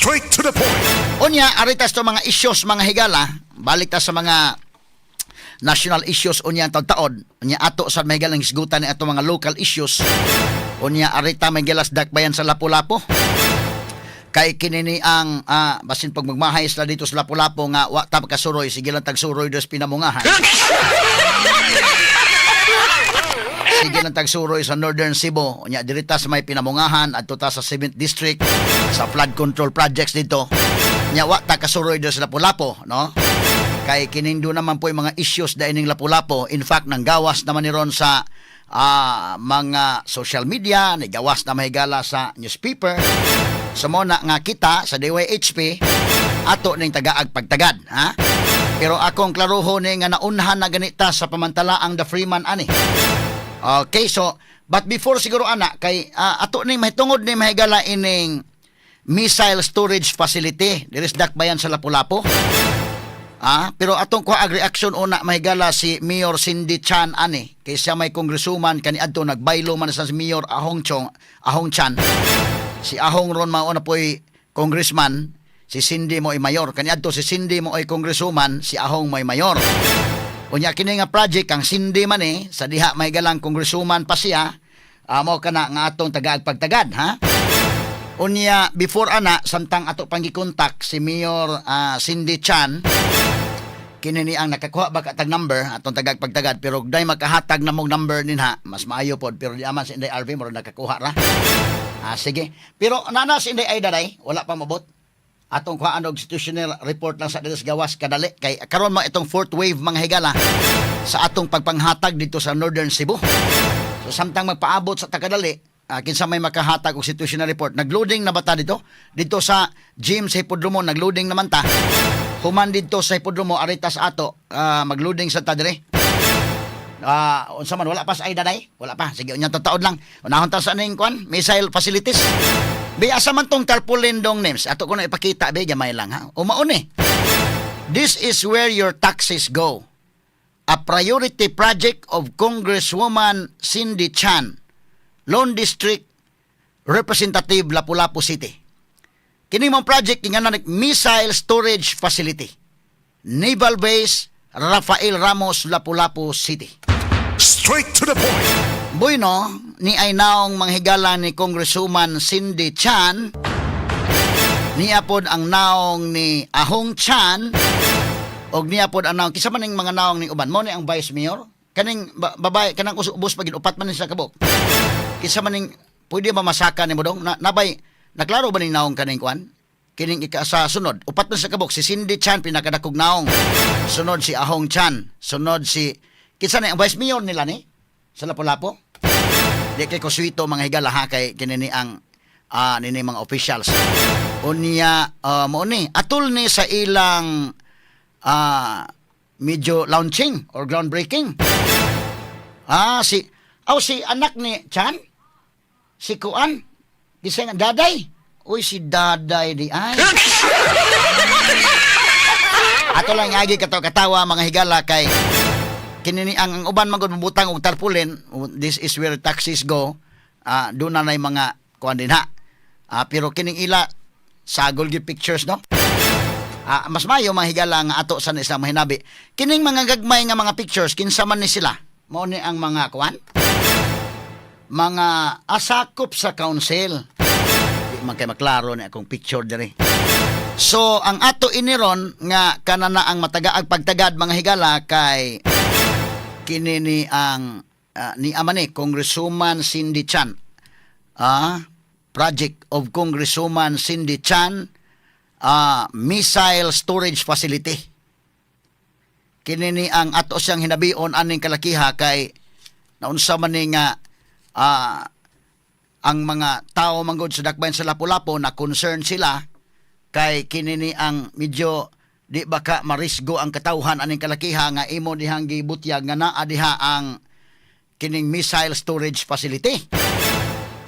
Straight to the point. Unya, ari ta sa mga issues, mga higala, balik ta sa mga national issues unya ang taod. Unya ato sa mga higala hisgutan ni ato mga local issues. Unya ari ta may gilas dakbayan sa Lapu-Lapu. Kay kini ni ang basin pag magmahay sila dito sa Lapu-Lapu nga wa ta makasuroy, sige lang tagsuroy dos pinamungahan. Sige lang tagsuroy sa Northern Cebu. Unya diri ta sa may pinamungahan adto ta sa 7th District sa flood control projects dito. Nya wa ta kasuroy do sa Lapu-Lapu, no? Kay kining do naman po yung mga issues da ining Lapu-Lapu. In fact, nanggawas naman ni ron sa mga social media, nigawas na mahigala sa newspaper. So mo na nga kita sa DYHP ato ning tagaag pagtagad, ha? Pero akong klaroho ni nga naunhan na ganita sa pamantala ang The Freeman ani. Okay, so but before siguro ana kay ato ning mahitungod ni mahigala ining missile storage facility diri sa dakbayan sa Lapu-Lapu. Pero atong kuha ag reaction una mahigala si Mayor Cindy Chan ani kay siya may congresswoman kaniadto, nagbaylo man sa si Mayor Ahong Chong, Ahong Chan. Si Ahong ron mao na po'y congressman, si Cindy mo ay mayor. Kaniadto si Cindy mo ay congresswoman, si Ahong mo ay mayor. Unya kini nga project ang Cindy man eh, sa diha may galang congresswoman pa siya, amo kana nga atong tagaag pagtagad, ha? Unya before ana samtang ato pang gikontak si Mayor Cindy Chan, kini ni ang nakakuha ba ka tag number atong tagag pagtagad, pero day makahatag na mong number dinha mas maayo pod, pero di aman si Inday RV mo nakakuha ra. Sige, pero nana si Inday Aida day wala pa mabot atong kuhaan og situational report lang sa diri sa gawas kadali kay karon mo itong fourth wave, mga higala, sa atong pagpanghatag dito sa Northern Cebu. So samtang magpaabot sa takadali, kinsa may makahatag og situational report? Nagloading na ba ta dito? Dito sa gym sa Hipodromo nagloading naman ta. Human dito sa Hipodromo arita sa ato, magloading sa ta dire. Unsa man, wala pa sa Aida day? Wala pa. Sige, unya tataod lang. Unahon ta sa aning kwan, missile facilities. Bi asa man tong tarpaulin dong names? Ato ko na ipakita be gamay lang ha. Umaon eh. This is where your taxes go. A priority project of Congresswoman Cindy Chan, Lone District Representative, Lapu-Lapu City. Kini mong project kinganan Missile Storage Facility. Naval Base Rafael Ramos, Lapu-Lapu City. Straight to the point. Bueno, ni ay naong manghigala ni Congresswoman Cindy Chan, niya pod ang naong ni Ahong Chan, og niya pod ang naong, kinsa man ning mga naong ning uban, mo ni ang vice mayor, kaning babae, kanang ubos pagid upat man ni sa kabuk. Kinsa man ning, pwede ba masaka nimo dong? Na, nabay, naklaro ba ning naong kaning kuan? Kining ika sa sunod, upat man sa kabuk, si Cindy Chan, pinakadakog naong. Sunod si Ahong Chan, sunod si, kinsa ni ang vice mayor nila ni? Sa Lapu-Lapu? Di kay kuswito mga higala ha kay kini ni ang nini mga officials. Unya mo ni atol ni sa ilang medyo launching or groundbreaking. Si aw si anak ni Chan, si Kuan, Gisa nga Daday. Uy, si Daday di ay. Ato lang agi katawa katawa mga higala kay kini ni ang uban man gud mobutang og tarpaulin, this is where taxes go, doon na nay mga kuan din ha. Pero kining ila sagol gyud pictures, no? Mas mayo mga higala nga ato sa isang mahinabi. Kining mga gagmay nga mga pictures, kinsa man ni sila? Mao ni ang mga kuan? Mga asakop sa council. Di man kay maklaro ni akong picture diri. So ang ato iniron nga kanana ang matagaag pagtagad mga higala kay kini ni ang ni ama ni Congresswoman Cindy Chan. Project of Congresswoman Cindy Chan, Missile Storage Facility. Kini ni ang ato siyang hinabion aning kalakiha kay naunsa man ni nga ang mga tao manggod sa dakbayan sa Lapu-Lapu na concern sila kay kini ni ang medyo di ba ka marisgo ang katawhan aning kalakiha nga imo dihang gibutyag nga naa diha ang kining missile storage facility.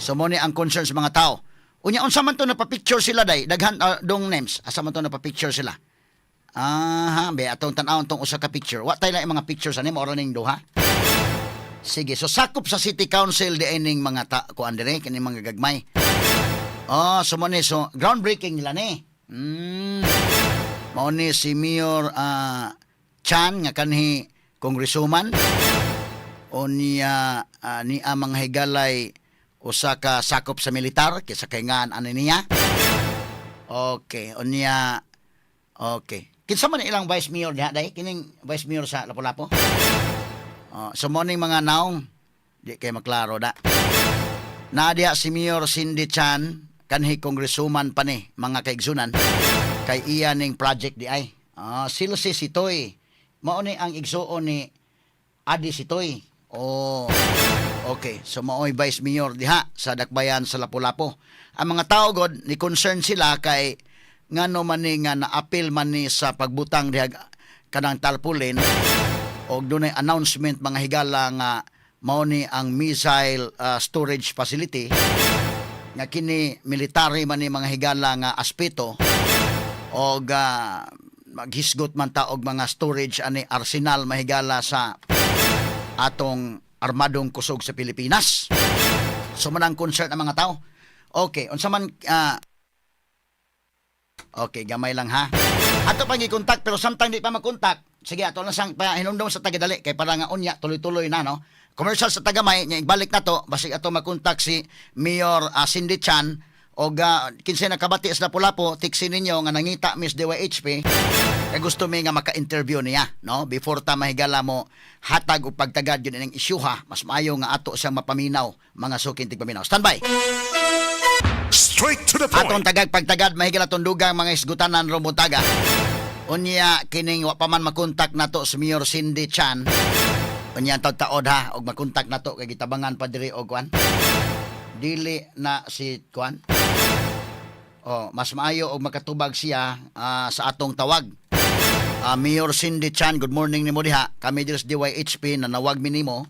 So mo ni ang concern sa mga tao. Unya unsa man to napapicture sila day daghan dong names, asa man to napapicture sila? Aha, be atong tan-awon tong usa ka picture. Wa tay lang mga pictures ani mo ning duha. Sige, so sakop sa City Council di ining mga ta kuan dire kining mga gagmay. Oh, so mo ni so groundbreaking nila ni. Mao ni si Mayor Chan nga kanhi congresswoman o niya ni mga higalay usa ka sakop sa militar kaysa kay ngan ani niya. Okay, unya, okay. Kinsa man ilang vice mayor diha day? Kining vice mayor sa Lapu-Lapu? Oh, so mo ning mga naong di kay maklaro da. Naa diha si Mayor Cindy Chan, kanhi congresswoman pa ni, mga kaigsunan, kay iya ning project di ay. Ah, Silsi Sitoy. Mao ni ang igsuon ni Adi Sitoy. Oh. Okay, so maoy vice mayor diha sa Dakbayan sa Lapu-Lapu. Ang mga tao god ni concern sila kay ngano man ni nga naapil man ni sa pagbutang diha kanang tarpaulin og dunay announcement, mga higala, nga mao ni ang missile storage facility nga kini military man ni, mga higala, nga aspeto og maghisgot man ta og mga storage ani arsenal, mahigala, sa atong armadong kusog sa Pilipinas. So man ang concern ng mga tao. Okay, unsa man okay, gamay lang ha. Ato pang i-contact, pero samtang di pa makontak, sige, ato lang sang pahinumdom sa tagadali kay para nga unya tuloy-tuloy na, no. Commercial sa tagamay nya ibalik na to basig ato makontak si Mayor Cindy Chan og kinsay nakabati sa Lapu-Lapu, tiksi ninyo nga nangita Miss DYHP kay gusto mi nga maka-interview niya, no, before ta, mahigala, mo hatag og pagtagad yun ining isyuha. Mas maayo nga ato siyang mapaminaw, mga suking tigpaminaw. Standby. Straight to the point. Atong tagag pagtagad, mahigala, tundugang mga isgutanan rumutaga. Unya kining wa pa man makontak nato si Mayor Cindy Chan. Unya taod ha og makontak nato kay gitabangan pa diri og kuan. Dili na si kuan. Oh, mas maayo og makatubag siya sa atong tawag. Mayor Cindy Chan, good morning nimo diha. Kami diri sa DYHP nanawag mi nimo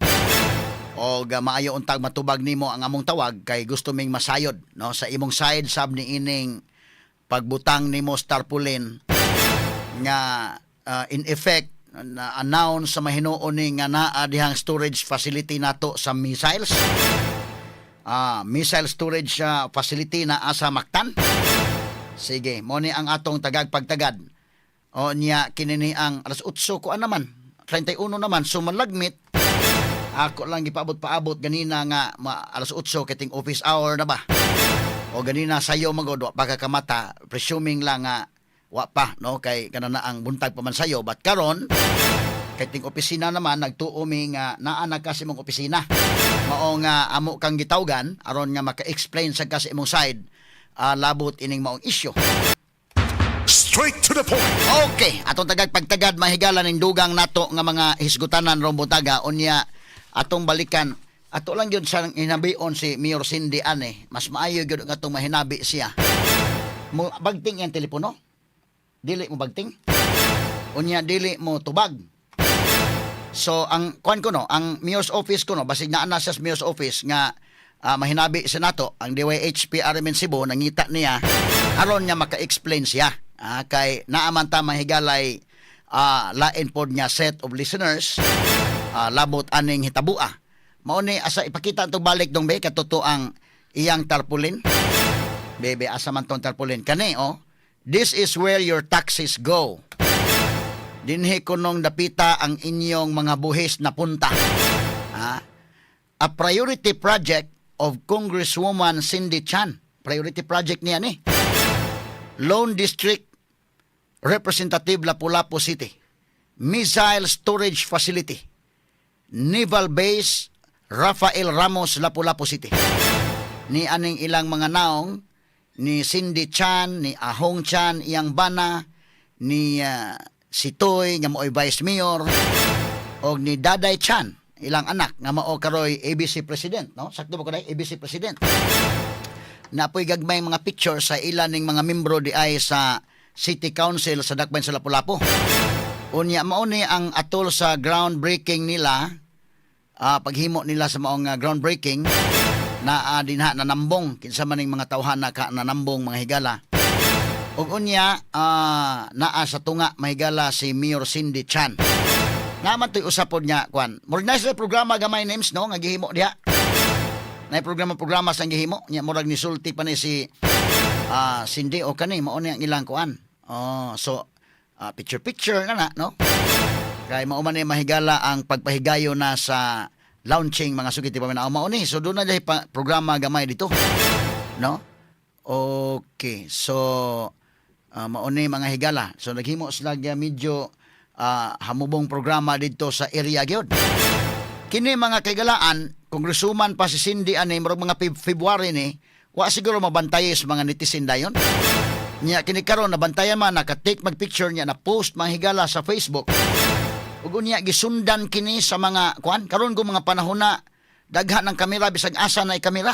og maayo untag matubag nimo ang among tawag kay gusto ming masayod, no, sa imong side sab ni ining pagbutang nimo sa tarpaulin nga in effect na announce sa mahinuon ni nga naa dihang storage facility nato sa missiles, missile storage facility na asa Mactan. Sige, mo ni ang atong tagag pagtagad. O niya kinini ang alas 8 ko naman, 31 naman, so malagmit ako lang gipaabot-paabot ganina nga alas 8 kiting office hour na ba. O ganina sayo magod wa pa ka kamata, presuming lang nga wa pa, no, kay kana na ang buntag pa man sayo, but karon kay ting opisina naman nagtuo mi nga naa na ka sa imong opisina. Mao nga amo kang gitawgan aron nga maka-explain sa ka sa imong side labot ining maong issue. Straight to the point. Okay, atong tagag pagtagad, mahigala, ning dugang nato nga mga hisgutanan rong butaga. Unya atong balikan, ato lang gyud sa hinabion si Mayor Cindy ane. Mas maayo gyud nga atong mahinabi siya. Mo bagting iyang telepono? Dili mo bagting? Unya dili mo tubag. So ang kuan ko, no, ang Mayor's office ko, no, basig naa na siya sa Mayor's office nga mahinabi sa nato ang DYHP RMN Cebu nangita niya aron niya maka-explain siya. Kay naaman ta, mahigalay, lain pod niya set of listeners labot aning hitabua. Mao ni asa ipakita atong balik dong be katuto ang iyang tarpaulin. Bebe, asa man tong tarpaulin kani, oh. This is where your taxes go. Dinhi kunong dapita ang inyong mga buhis na punta. Ha? A priority project of Congresswoman Cindy Chan. Priority project niya ni. Lone District Representative Lapu-Lapu City. Missile Storage Facility. Naval Base Rafael Ramos, Lapu-Lapu City. Ni aning ilang mga naong ni Cindy Chan, ni Ahong Chan, iyang bana, ni si Toy nga mao'y vice mayor og ni Daday Chan, ilang anak nga mao karoy ABC president, no? Sakto ba ko dai, ABC president? Napoy gagmay mga picture sa ilan ning mga membro di ay sa City Council sa Dakbayan sa Lapu-Lapu. Unya mao ni ang atol sa groundbreaking nila, paghimo nila sa maong groundbreaking na dinha nanambong kinsa man ning mga tawhan na ka nanambong, mga higala. Ug unya naa sa tunga, mahigala, si Mayor Cindy Chan. Naman to'y usapod nga kwan. Murag na sa programa gamay names, no, nga gihimo diha. Na programa-programa sa gihimo nya murag nisulti pa ni si Cindy o kani mao ni ang ilang kuan. Oh, so picture picture na na, no? Kay mao man ni, mahigala, ang pagpahigayo na sa launching, mga suki ti paminaw, mao ni. So doon na dahil pa, programa gamay dito. No? Okay. So mao ni, mga higala. So naghimo sila ga medyo hamubong programa dito sa area gyud. Kini, mga kaigalaan, congresswoman pa si Cindy ani murag mga February ni, wa siguro mabantay sa mga netizen dayon. Nya kini karon nabantayan man, naka-take mag-picture niya, na post, mga higala, sa Facebook. Ug unya gisundan kini sa mga kuan karon ko mga panahon na daghan ng kamera, bisag asa na kamera.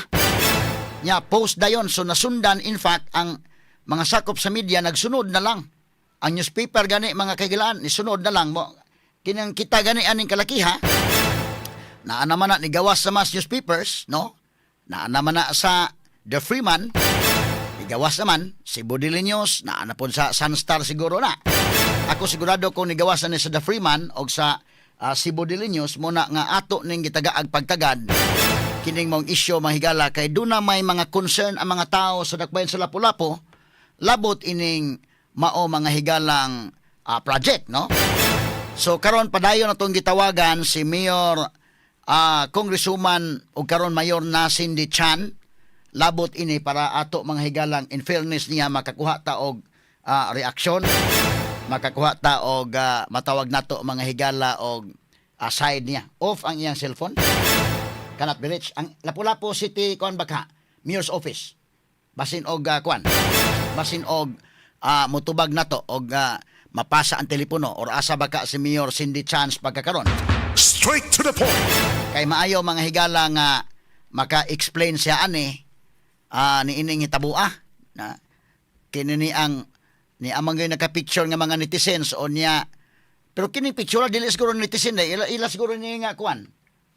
Nya post dayon, so nasundan. In fact, ang mga sakop sa media nagsunod na lang. Ang newspaper gani, mga kaigalaan, nisunod na lang mo. Kinang kita gani aning kalakiha, naa naman na nigawas sa mass newspapers, no? Naa naman na sa The Freeman, nigawas naman, Cebu Daily News, naa na po sa Sunstar siguro na. Ako sigurado kung nigawas na ni sa The Freeman o sa Cebu Daily News, muna nga ato ning gitagaag pagtagad kining mong isyo, mahigala, kay doon na may mga concern ang mga tao sa dakbayan sa Lapu-Lapu labot ining mao, mga higalang, project, no? So karon padayon na tong gitawagan si Mayor, Congresswoman ug karon mayor na Cindy Chan labot ini para ato, mga higalang, in fairness niya, makakuha ta og reaksyon, makakuha ta og matawag nato, mga higala, og side niya. Off ang iyang cellphone, cannot be reached. Ang Lapu-Lapu City kuan baka, Mayor's Office, basin og kuan, basin og mutubag nato og mapasa ang telepono or asa baka si Mayor Cindy Chan pagkakaron. Straight to the point. Kay maayo, mga higala, nga maka-explain siya ani ni ining hitabua na kini ni ang ni amang gyud naka-picture nga mga netizens o niya. Pero kini picture dili siguro netizen day, ila, ila siguro ni nga kuan,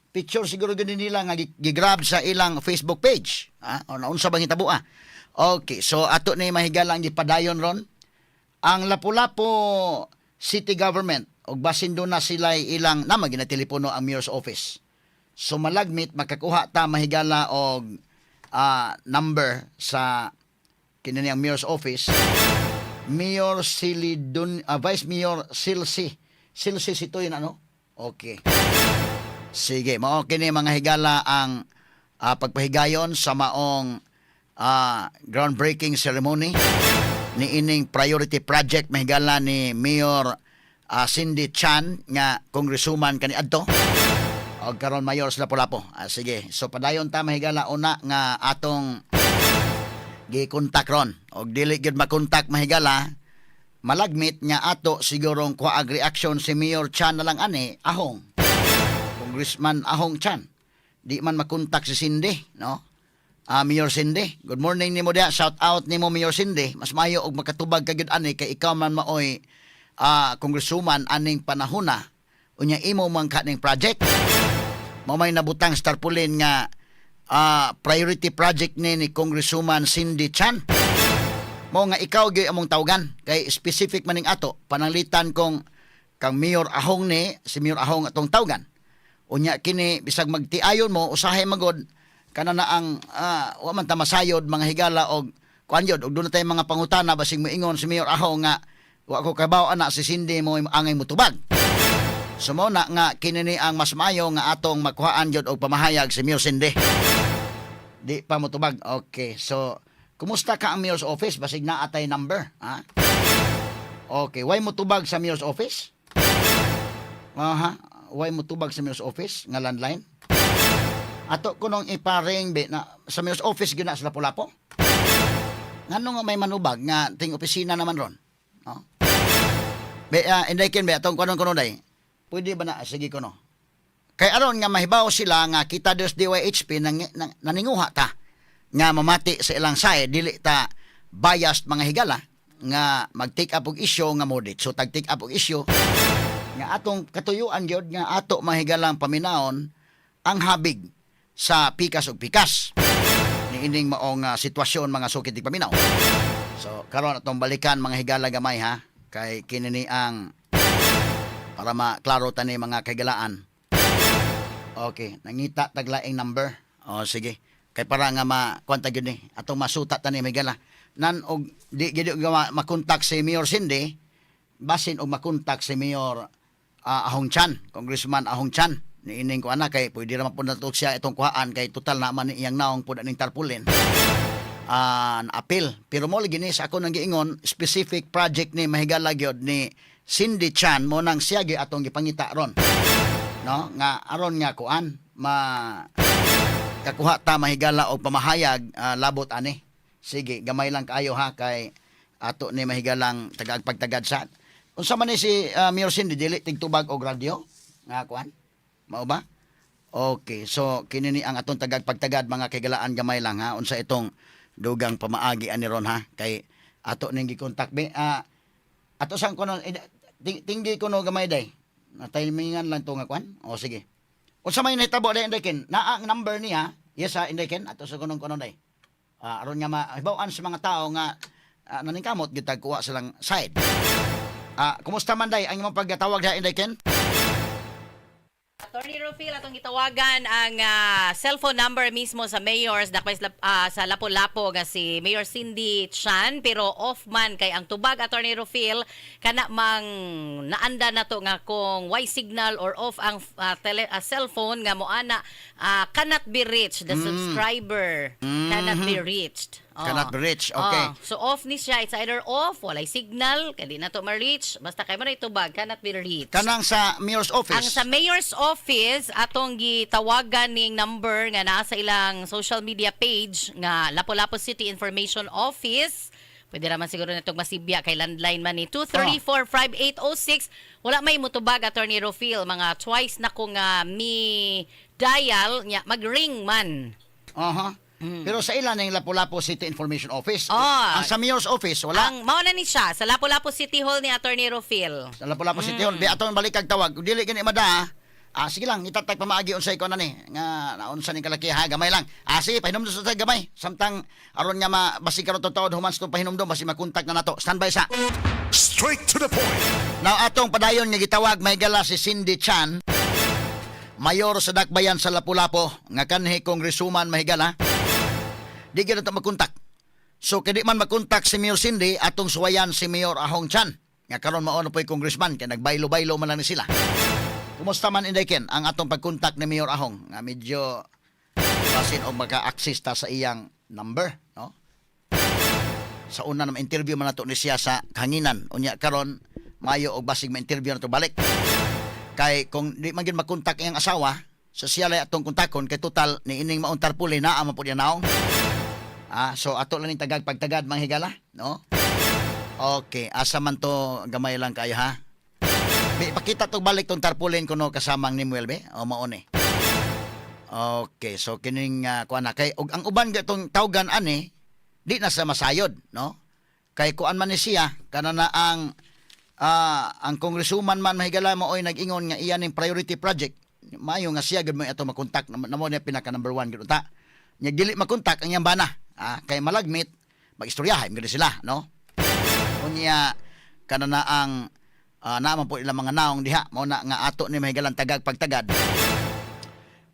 picture siguro gyud nila nga gigrab sa ilang Facebook page, ha, o naunsa bang hitabua. Okay, so ato ni, mahigala, ang gipadayon ron ang Lapu-Lapu City Government og basin do na sila ilang nama ginatelepono ang mayor's office. So malagmit makakuha ta, mahigala, og number sa kini niyang mayor's office. Mayor Silidun, Vice Mayor Silsi. Silsi sito yun ano? Okay. Sige, mao kini, mga higala, ang pagpahigayon sa maong groundbreaking ceremony ni ining priority project, mahigala, ni Mayor Cindy Chan nga congresswoman kaniadto og karon mayor sa Lapu-Lapu. Sige, so padayon ta, mahigala, una nga atong gikontak ron. Og dili gyud makontak, mahigala, malagmit nga ato sigurong kuhaag reaction si Mayor Chan na lang ani, Ahong. Congressman Ahong Chan. Di man makontak si Cindy, no? Mayor Cindy, good morning nimo diha. Shout out nimo, Mayor Cindy. Mas maayo og makatubag ka gyud ani kay ikaw man maoy congresswoman aning panahona. Unya imo man ka ning project. Mao may nabutang sa tarpaulin nga priority project ni Congresswoman Cindy Chan. Mo nga ikaw gyud among tawgan kay specific maning ato pananglitan kong kang Mayor Ahong ni si Mayor Ahong atong tawgan. Unya kini bisag magtiayon mo usahay magod kana na ang wa man ta masayod, mga higala, og kuan gyud og doon na tay mga pangutana, basig moingon si Mayor Ahong nga wa ko kabaw ana si Cindy mo angay motubag. So mao na nga kini ni ang mas maayo nga atong makuhaan gyud og pamahayag si Mayor Cindy. Di pa motubag. Okay. So kumusta ka ang Mayor's office, basig naa tay number, ha? Okay, why motubag sa Mayor's office? Aha, why motubag sa Mayor's office nga landline? Ato ko nung iparing be na sa Mayor's office gyud na sa Lapu-Lapu. Ngano nga may manubag nga ting opisina naman ron? No? Be, inday kin be atong kunon kuno day. Pwede ba na sige kuno? Kay aron nga mahibaw sila nga kita des DYHP nang, naninguha ta nga mamati sa ilang side, dili ta biased, mga higala, nga mag-take up og issue nga modit. So tag take up og issue nga atong katuyuan gyud nga ato mahigalang paminawon ang habig sa pikas ug pikas niining maong sitwasyon, mga sukit paminaw. So karon atong balikan, mga higala, gamay ha, kay kini ni ang para maklaro tani, mga kahigalaan. Okay, nangita taglaing number. O sige. Kay para nga ma kwanta gyud ni atong masuta tani, may gala. Nan og di gid makontak si Mayor Cindy, basin og makontak si Mayor Ahong Chan, Congressman Ahong Chan. Niining ko ana kay pwede ra man pud nato siya itong kuhaan kay total na man iyang naong pud aning tarpaulin appeal. Pero mo lagi ni sa ako nang giingon, specific project ni mahigala gyud ni Cindy Chan mo nang siya gyud atong gipangita ron. No? Nga aron nga kuan ma kakuha ta mahigala og pamahayag labot ani. Sige, gamay lang kaayo ha kay ato ni mahigalang tagaag pagtagad sa. Unsa man ni si Mayor Cindy, dili tigtubag og radyo nga kuan? Mao ba? Okay, so kini ni ang atong tagag pagtagad, mga kaigalaan, gamay lang ha unsa itong dugang pamaagi ani ron ha kay ato ning gikontak be ato sang kuno tinggi kuno gamay day. Na timingan lang to nga kuan. O sige. Unsa may nahitabo day, Inday Ken? Naa ang number niya. Yes ha, Inday Ken, ato sa kunong kuno day. Aron nga mahibaw-an sa mga tao nga naningkamot gyud tag kuha silang side. Kumusta man day ang imong pagtawag diha, Inday Ken? Attorney Rufil, atong gitawagan ang cellphone number mismo sa mayors dakpay sa Lapu-Lapu nga si Mayor Cindy Chan, pero off man kay ang tubag, Attorney Rufil, kana mang naanda na to nga kung way signal or off ang cellphone nga moana cannot be reached, the subscriber cannot be reached. Oh. Cannot be reached, okay. Oh. So off ni siya, it's either off, walay signal, kay di na to ma-reach, basta kay mo na itubag, cannot be reached. Kanang sa mayor's office. Ang sa mayor's office, atong gitawagan ning number nga naa sa ilang social media page nga Lapu-Lapu City Information Office. Pwede raman siguro na itong masibya kay landline man ni 234-5806. Wala may mutubag, Attorney Rofil. Mga twice na ko nga mi dial nya mag-ring man. Aha. Pero sa ilan ng Lapu-Lapu City Information Office? Ah. Ang sa mayor's office, wala. Ang mao na ni siya sa Lapu-Lapu City Hall ni Attorney Rofil. Sa Lapu-Lapu City Hall. Bi atong balik kag tawag. Kung dili gani mada, sige lang, itatag pamaagi unsay ko na ni nga naunsa ning kalaki ha, gamay lang. Sige, pahinumdum sa tag gamay. Samtang aron nga ma basig karon totoo human sa pahinumdum basi makontak na nato. Standby sa. Straight to the point. Now atong padayon nga gitawag mahigala si Cindy Chan, mayor sa Dakbayan sa Lapu-Lapu, nga kanhi congresswoman mahigala. Di gyud nato makontak. So kay di man makontak si Mayor Cindy, atong suwayan si Mayor Ahong Chan. Nga karon mao na po'y congressman kay nagbaylo-baylo man lang ni sila. Kumusta man, Inday Ken, ang atong pagkontak ni Mayor Ahong nga medyo basin og maka-access ta sa iyang number, no? Sa una na interview man nato ni siya sa kahanginan. Unya karon mayo og basig ma-interview na to balik. Kay kung di man gyud makontak iyang asawa, sa siya lay atong kontakon kay total ni ining maong tarpaulin naa man pud iya naong. So ato lang ning tagag pagtagad mga higala, no? Okay, asa man to, gamay lang kayo ha. Be, pakita to balik tong tarpaulin kuno kasamang ni Muel be. O mao ni. Okay, so kining kuan na kay og ang uban gatong tawgan ani di na sa masayod, no? Kay kuan man ni siya kana na ang congresswoman man mahigala mo oy nag-ingon nga iya ning priority project. Maayo nga siya gud mo ato makontak na mo niya pinaka number one gud ta. Nya dili makontak ang iyang bana. Kay malagmit magistoryahay gud sila, no? Unya kana na ang naman po ilang mga naong diha mao na nga ato ni mahigalang tagag pagtagad.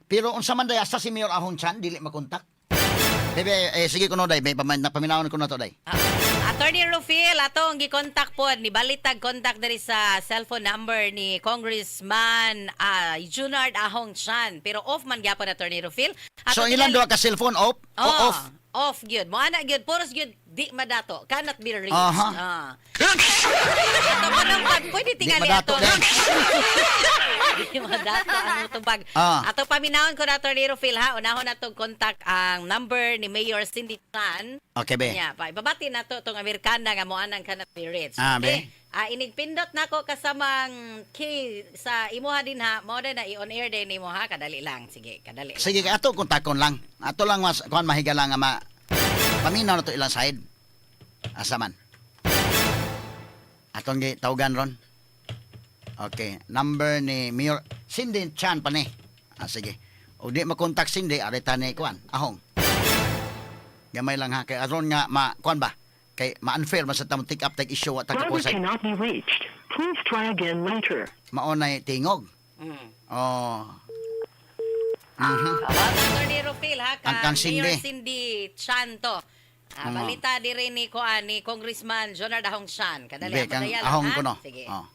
Pero unsa man day asa si Mayor Ahong Chan dili makontak? Bebe, eh, sige kuno day, be, paminawon ko na to day. Attorney Rufil, atong gikontak po ni balitag contact diri sa cellphone number ni Congressman Junard Ahong Chan. Pero off man gyapon, Attorney Rufil. So ang ilang duha ka cellphone off? O Oh, off. Off gyud. Mo ana gyud, puros gyud di madato. Cannot be reached. Ato pa nang pag pwede Di tingali madato ato. din. Di madato ang tubag. Ato paminawon ko na, Attorney Rufil, ha. Unahon na tong contact ang number ni Mayor Cindy Chan. Okay, be. Nya, pa ibabati na to tong Amerikana nga mo anang cannot be reached. Be. Inigpindot nako kasamang key sa imuha din ha. Mo na i-on air din nimo ha, kadali lang. Sige, kadali lang. Sige, kay ato kontakon lang. Ato lang mas kuan mahigala nga ma paminaw na to ilang side. Asa man? Atong gi tawgan ron. Okay, number ni Mayor Cindy Chan pa ni. Sige. O di makontak Cindy, arita ni kuan, Ahong. Gamay lang ha kay aron nga ma kuan ba? Kay ma-unfair man sa tamong take up take issue wa ta Driver kakusay. cannot be reached. Please try again later. Mao nay tingog. Oh. About Attorney Rufil ha, Ang kang kang Mayor Cindy. Cindy Chan to. Ah, balita diri ni kuan ni Congressman Jonard Ahong Chan. Kadali Be, ang kang padayalan, ahong ha? ko no. Sige. Oh.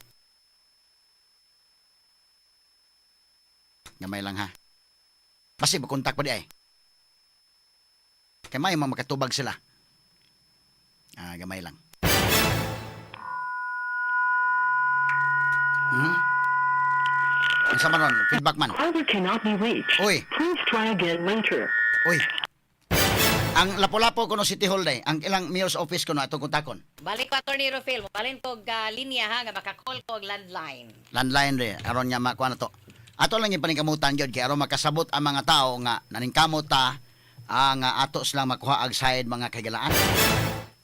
Gamay lang ha. Basi makontak pa di ay. Kay may mga makatubag sila. Ah, gamay lang. Unsa man ron? Feedback man. Caller cannot be reached. Uy. Please try again later. Uy. Ang Lapu-Lapu kuno City Hall day, ang ilang mayor's office kuno atong kontakon. Balik ko, Attorney Rufil. Balin ko og linya ha nga maka-call ko og landline. Landline re aron nga makuha na to. Ato lang yung paningkamutan gyud kay aron makasabot ang mga tao nga naningkamot ta ang ato silang makuha og side, mga kahigalaan.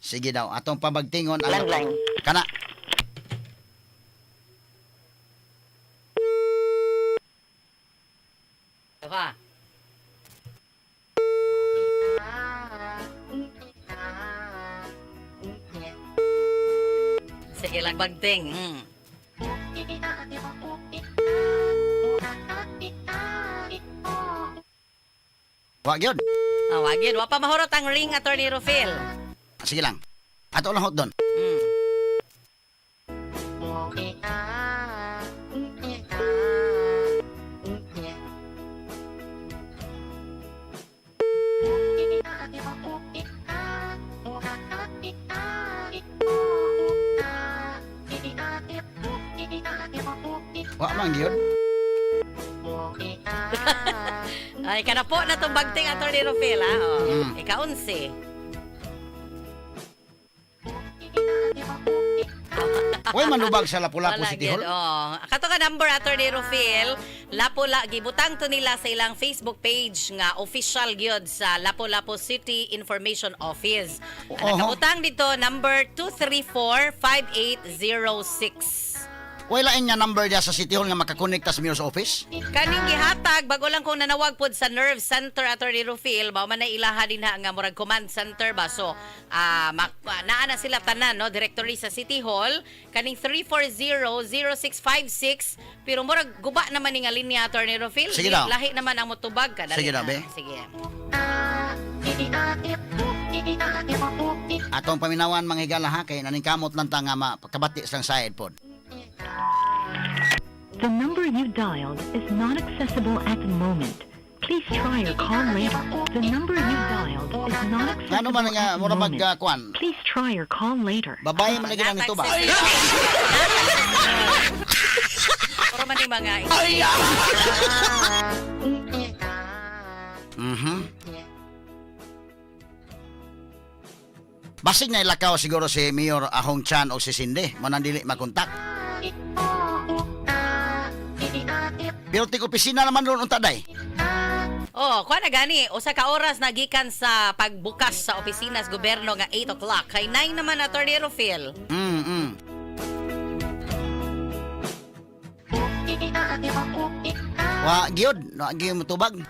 Sige daw, atong pabagtingon ang Landline. Kana. Diba? Sige lang bagting. Wa gyud. Ah, wag yun. Wa pa mahurot ang ring, Attorney Rufil. Sige lang. Ato lang hot doon. Wa man gyud. Ay, kana po na tong bagting, Attorney Rufil, ha? Oh. Ika-11. Way manubag sa Lapu-Lapu Wala City gyud, Hall. Oh. Kato ka number, Attorney Rufil, Lapu-La gibutang to nila sa ilang Facebook page nga official gyud sa Lapu-Lapu City Information Office. Ang nakabutang dito number 234-5806. Way lain nga number diya sa City Hall nga makakonekta sa mayor's office? Kaning gihatag bago lang kong nanawag pod sa nerve center, Attorney Rufil, mao man na ilaha din ha nga murag command center ba, so naa na sila tanan no directory sa City Hall kaning 340-0656, pero murag guba naman ni nga linya, Attorney Rufil. Sige daw. Lahi naman ang motubag kadali Sige daw, na. be. Sige. Atong paminawan, mga higala, ha, kay naningkamot lang ta nga makabati sang side pod. The number you dialed is not accessible at the moment. Please try your call later. The number you dialed is not Ngano accessible man nga at the mura mag moment. kuan? Please try your call later. Babae man lagi ang ito ba? Puro man yung mga Basig na ilakaw siguro si Mayor Ahong Chan o si Cindy. Mo nang dili makontak. Pero tig opisina naman ron unta day. Oh, kuha na gani, usa ka oras na gikan sa pagbukas sa opisina sa gobyerno nga 8 o'clock. Kay 9 naman, Attorney Rufil. Wa gyud, wa gyud motubag.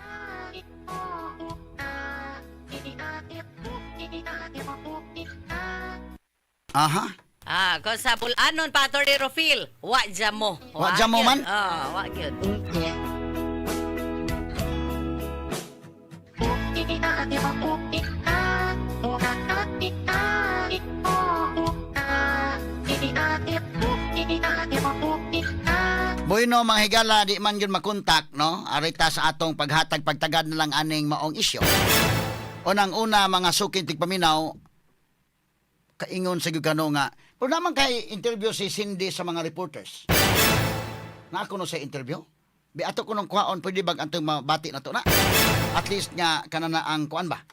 Aha. Ah, kung sa Bulanon pa, Attorney Rufil, wa jamo. Wa jamo gyud. man? Oh, wa gyud. Bueno, mga higala, di man yun makontak, no? Arita sa atong paghatag pagtagad na lang aning maong isyo. Unang-una, mga sukin tigpaminaw, kaingon sa kano nga, pero naman kay interview si Cindy sa mga reporters. Na ako no sa interview. Bi ato ko nung kuhaon, pwede bag antong mabati na to na? At least nga, kanana ang kuan ba?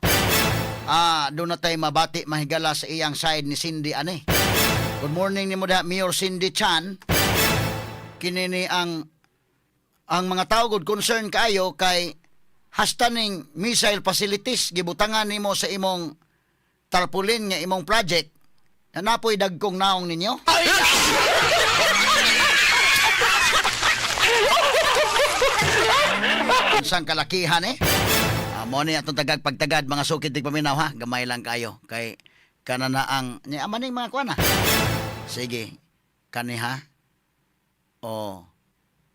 Ah, doon na tayo mabati mahigala sa iyang side ni Cindy ane. Good morning ni mo da, Mayor Cindy Chan. Kini ni ang mga tao good concern kaayo kay hasta ning missile facilities gibutangan nimo sa imong tarpaulin nga imong project na napoy dagkong naong ninyo. Unsang kalakihan eh. Ah, mo ni atong tagag pagtagad, mga sukid tigpaminaw, ha. Gamay lang kayo kay kanana ang ni ama ning mga kuan ha. Sige. Kani ha. Oh.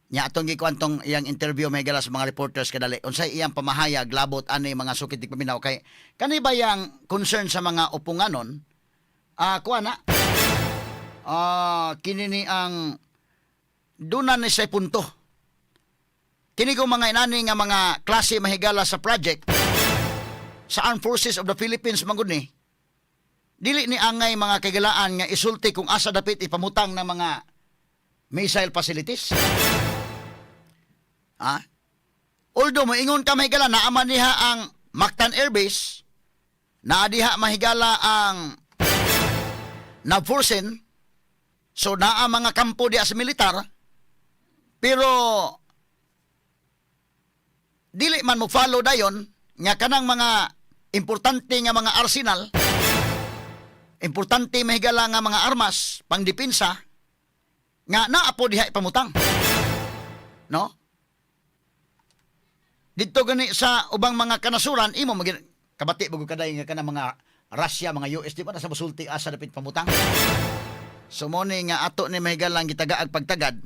Nya atong gikuan tong iyang interview, mga higala, sa mga reporters kadali. Unsay iyang pamahayag labot ani, mga sukit paminaw, kay kani ba yang concern sa mga upunganon? Ah, kuan na. Ah, kini ni ang duna ni say punto. Kini ko mga inani nga mga klase, mahigala, sa project sa Armed Forces of the Philippines man gud ni, dili ni angay, mga kahigalaan, nga isulti kung asa dapit ipamutang ng mga missile facilities. Ha? Although moingon ka, mahigala, naa man diha ang Mactan Air Base, naa diha, mahigala, ang Navforsen, so naa mga kampo diha sa militar, pero dili man mo follow dayon nga kanang mga importante nga mga arsenal, importante, mahigala, nga mga armas pangdepensa nga naa po diha ipamutang. No? Dito gani sa ubang mga kanasuran imo magin kabati mo kaday nga kanang mga Russia, mga US, di ba na sa musulti asa dapit pamutang. So mo ni nga ato ni mahigalang gitagaag pagtagad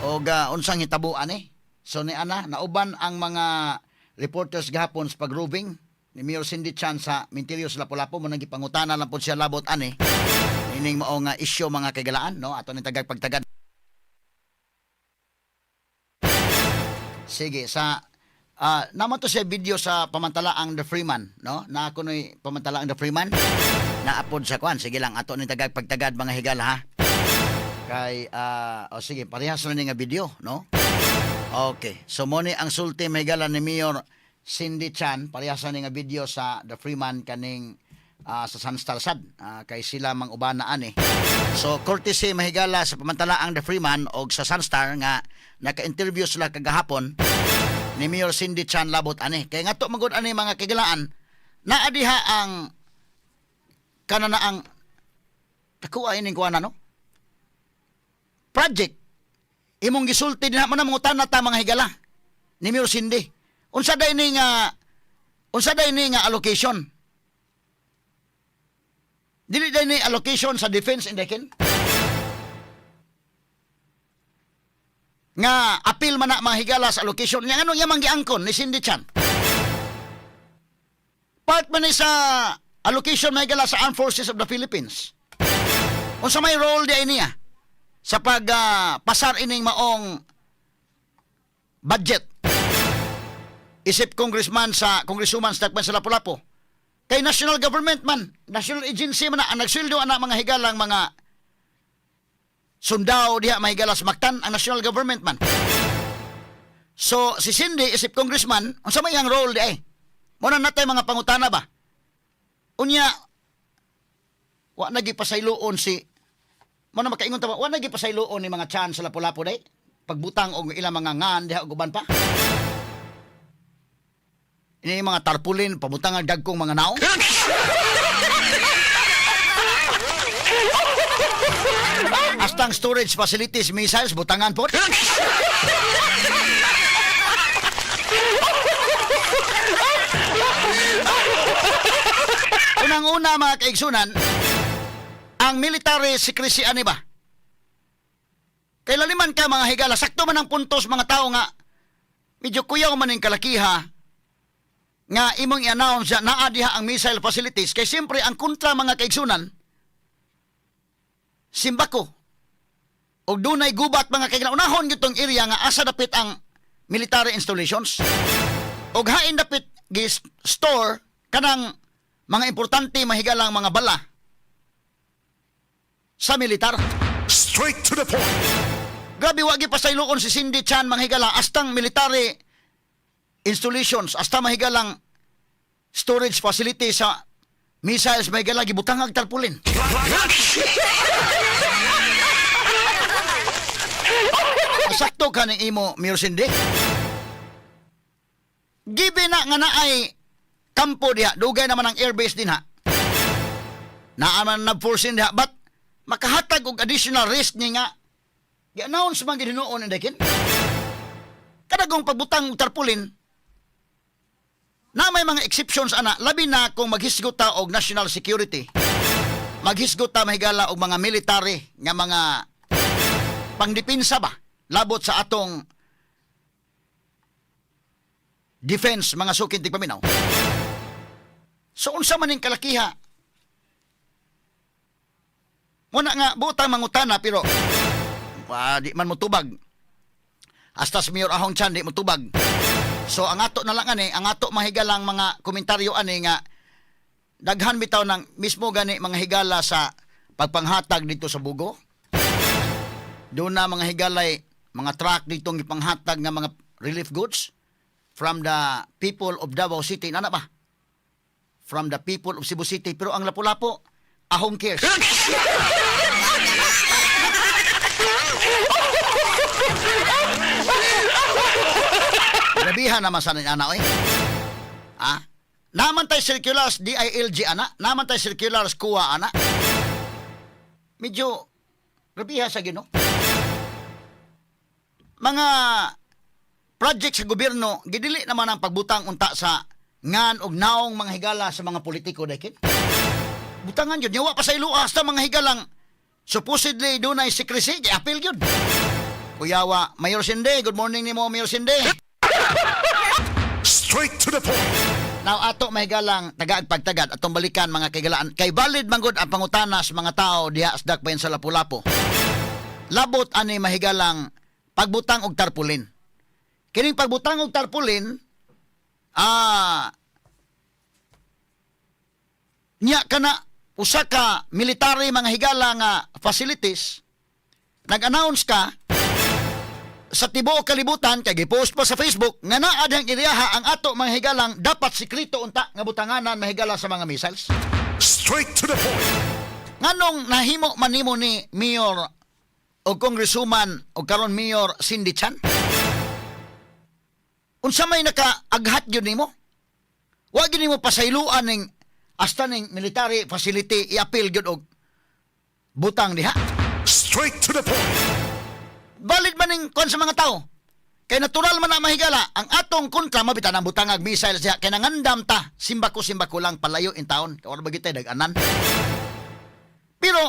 og unsang hitabuan eh. So ni ana nauban ang mga reporters gahapon sa pag-roving ni Mayor Cindy Chan sa Minterios Lapu-Lapu, mo nang gipangutana lang pod siya labot ani ining mao nga isyu, mga kaigalaan, no? Ato ni tagag pagtagad. Sige, sa naman to sa video sa pamantalaang The Freeman, no? Na ako no'y pamantalaang The Freeman. Naapod sa kwan. Sige lang, ato ni tagag pagtagad, mga higala, ha. Kay o sige, parehas na ni nga video, no? Okay. So mo ni ang sulti, mahigala, ni Mayor Cindy Chan, parehas na ni nga video sa The Freeman kaning sa Sunstar sad. Kay sila mang ubana ani. So courtesy, mahigala, sa pamantalaang The Freeman og sa Sunstar nga naka-interview sila kagahapon ni Mayor Cindy Chan labot ani. Kay nga to magud ani, mga kagilaan, naa diha ang kana na ang takuha ining kuana, no? Project imong gisulti dinha mo na mangutana ta, mga higala, ni Mayor Cindy. Unsa day ni nga allocation? Dili day ni allocation sa defense indekin? Nga apil man na, mga higala, sa allocation nga ano nga giangkon ni Cindy Chan. Part man ni sa allocation, mga higala, sa Armed Forces of the Philippines. Unsa may role di niya sa pag pasar ining maong budget? Isip congressman sa congresswoman sa Dakbayan sa Lapu-Lapu. Kay national government man, national agency man na ang nagsweldo ana, mga higalang mga sundao diha, mahigala, sa Mactan, ang national government man. So si Cindy isip congressman, unsa may iyang role di ay? Mo na natay mga pangutana ba? Unya wa na gipasayloon si mo na makaingon ta ba, wa na gipasayloon ni mga Chan sa Lapu-Lapu day pagbutang og ilang mga ngan diha og uban pa. Ini mga tarpaulin, pabutang ang dagkong mga naong. Hastang storage facilities, missiles, butangan po. Unang-una, mga kaigsunan, ang military secrecy ani ba? Kay laliman ka, mga higala, sakto man ang puntos mga tao nga medyo kuyaw man ang kalakiha nga imong i-announce na naa diha ang missile facilities, kay siyempre ang kontra, mga kaigsunan, simbako og dunay gubat, mga kaigsunan, unahon gitong area nga asa dapit ang military installations og hain dapit gi-store kanang mga importante, mahigalang mga bala sa militar. Straight to the point. Grabe, wa gipasayloon si Cindy Chan, mga higala, astang military installations, hasta mahigalang storage facility sa missiles, mahigala, gibutang ang tarpaulin. Sakto ka ni imo, Mayor Cindy. Given na nga naay kampo diha, dugay naman ang airbase din ha. Naa man nag-force diha, but makahatag og additional risk ni nga gi-announce man gid hinuon indakin. Kadagong pagbutang og tarpaulin na may mga exceptions ana, labi na kung maghisgot ta og national security. Maghisgot ta, mahigala, og mga military nga mga pangdepensa ba. Labot sa atong defense, mga suking tigpaminaw. So unsa man ning kalakiha? Muna nga butang mangutana, pero di man mo tubag. Hasta sa Mayor Ahong Chan di mo tubag. So ang ato na lang ani, ang ato mahigalang mga komentaryo ani nga daghan bitaw ng mismo gani mga higala sa pagpanghatag dito sa Bogo. Doon na mga higalay mga truck dito ang ipanghatag nga mga relief goods from the people of Davao City. Nana ba? From the people of Cebu City. Pero ang Lapu-Lapu, ahong cares. Grabihan naman sa ana oy. Ah? Naman tay circulars DILG ana, naman tay circulars kuwa ana. Medyo grabihan sa Ginoo. Mga project sa gobyerno, gidili naman ang pagbutang unta sa ngan og naong mga higala sa mga politiko dakin. Butangan yun, yawa pa sa iluas ta mga higalang supposedly dunay secrecy, gi-appeal yun. Kuyawa, Mayor Sinde, good morning nimo, Mayor Sinde. Straight to the point. Now ato mahigalang tagaag pagtagad atong balikan, mga kaigalaan, kay valid manggod ang pangutana sa mga tao diha sa dakbayan sa Lapu-Lapu. Labot ani, mahigalang, pagbutang og tarpaulin. Kining pagbutang og tarpaulin nya kana usa ka military, mga higala, nga facilities, nag-announce ka sa tibuok kalibutan kay gipost pa sa Facebook nga naa dihang iriyaha. Ang ato, mga higalang, dapat sikreto unta nga butanganan, mahigala, sa mga missiles. Straight to the point. Nganong nahimo man nimo ni Mayor o Congresswoman o karon Mayor Cindy Chan? Unsa may nakaaghat gyud nimo? Wa gyud nimo pasayloan ning hasta ning military facility i-appeal gyud og butang diha. Straight to the point. Valid man ning kuan sa mga tao. Kay natural man na, mahigala, ang atong kontra mabitan ang butangag missiles diha kay nangandam ta simbako-simbako lang palayo in taon. Kay ora ba gitay dag-anan. Pero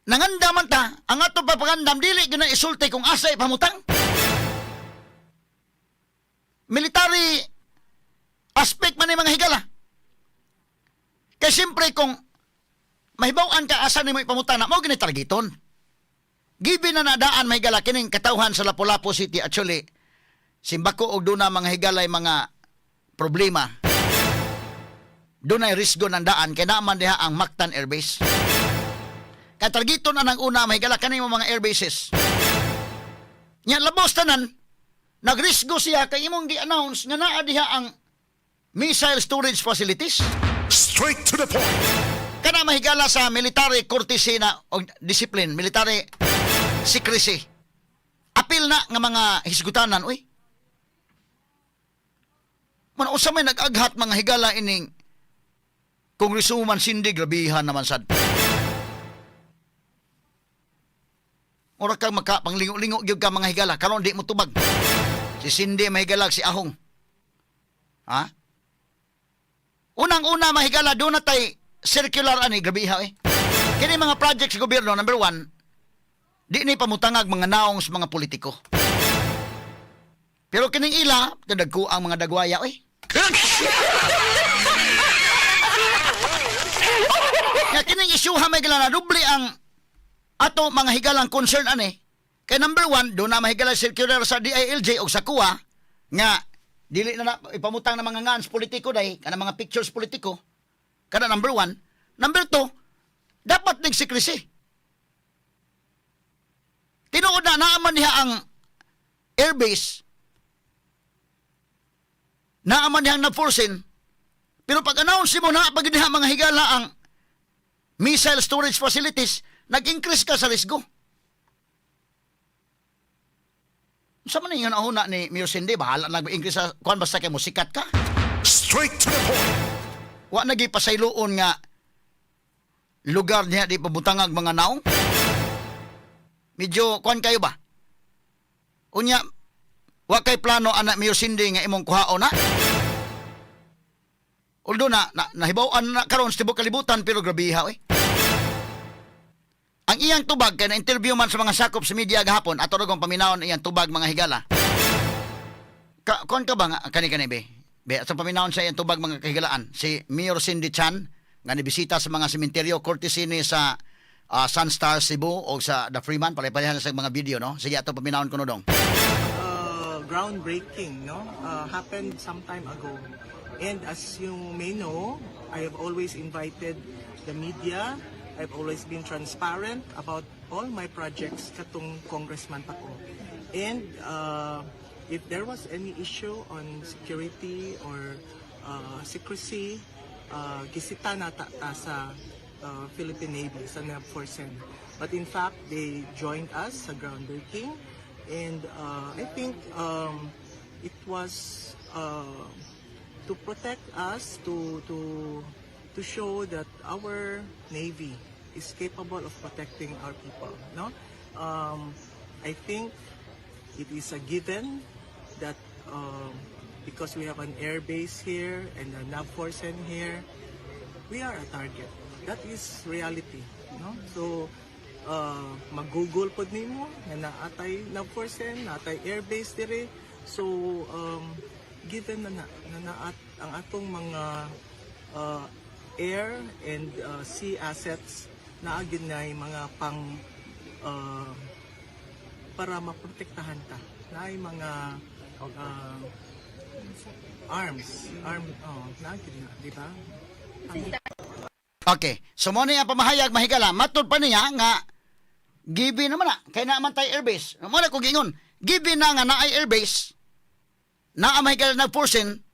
nangandaman ta, ang atong papagandam dili gyud na isulti kung asa ipamutang. Military aspect man ni, mga higala. Kay siyempre kung mahibaw-an ka asa nimo ipamutang na mao gini targeton. Given na nadaan, mahigala, kining katawhan sa Lapu-Lapu City, actually simbako og duna, mga higalay, mga problema. Dunay risgo ng daan kay naaman diha ang Mactan Air Base. Kay targeton na ng una, mahigala, kaning mga air bases. Nya labos tanan nagrisgo siya kay imong gi-announce nga naa diha ang missile storage facilities. Straight to the point. Kana, mahigala, sa military courtesy na og discipline, military secrecy. Apil na nga mga hisgutanan, uy. Man usa may nag-aghat, mga higala, ining Congresswoman Cindy, grabihan naman sad. Ora kang maka panglingo-lingo gyud ka, mga higala, karon di mo tubag. Si Cindy, mahigala, si Ahong. Ha? Unang-una, mahigala, doon na tay circular ani, grabiha eh. Kini mga project sa gobyerno, number one, di ni pamutangag mga naong sa mga politiko. Pero kining ila, kadagko ang mga dagwaya oy. Nga kining isyuha may na doble ang ato, mga higalang, concern ani. Kay number one, doon na, mahigala, circular sa DILJ o sa kuwa nga dili na ipamutang ng mga ngans politiko day kana mga pictures politiko. Kana number one. Number two, dapat ning secrecy. Tinuod na naaman niya ang airbase. Naaman niya ang na-forcing. Pero pag announce mo na pag diha, mga higala, ang missile storage facilities, nag-increase ka sa risgo. Sa man yung una ni Mayor Cindy, bahala nag-increase sa kuan basta kay mo sikat ka. Straight to the point. Wa nagi pasayloon nga lugar niya di pabutangag mga naong. Medyo kuan kayo ba? Unya, wa kay plano ana, Mayor Cindy, nga imong kuhaon na. Although na nahibaw-an na karon sa tibuok kalibutan, pero grabiha eh. Ang iyang tubag kay na-interview man sa mga sakop sa media gahapon, ato ra kong paminawon iyang tubag, mga higala. Ka kon ka ba nga kani kani be? Be, sa paminawon sa iyang tubag, mga kahigalaan, si Mayor Cindy Chan nga nibisita sa mga sementeryo courtesy ni sa Sunstar Cebu o sa The Freeman, pare-pareha na sa mga video, no? Sige, ato paminawon kuno dong. Groundbreaking, no, happened some time ago. And as you may know, I have always invited the media. I've always been transparent about all my projects katong congressman pa ko. And if there was any issue on security or secrecy, gisita na ta sa Philippine Navy, sa NAVFORCEN. But in fact, they joined us sa groundbreaking. And I think it was to protect us, to show that our Navy is capable of protecting our people. No, I think it is a given that because we have an air base here and a NAVFORCEN here, we are a target. That is reality, no? So, mag-Google pod nimo nga naatay NAVFORCEN, naatay airbase dire. So, given na na, na naat ang atong mga air and sea assets naa gyud nay mga pang para maprotektahan ta. Naay mga arms, arm, oh, naa gyud na, di ba? Okay. So mo niya pamahayag, mahigala, matud pa niya nga given naman na kay naa man tay airbase. Mo na ko gingon, given na nga naay airbase, naa, mahigala, NAVFORCEN,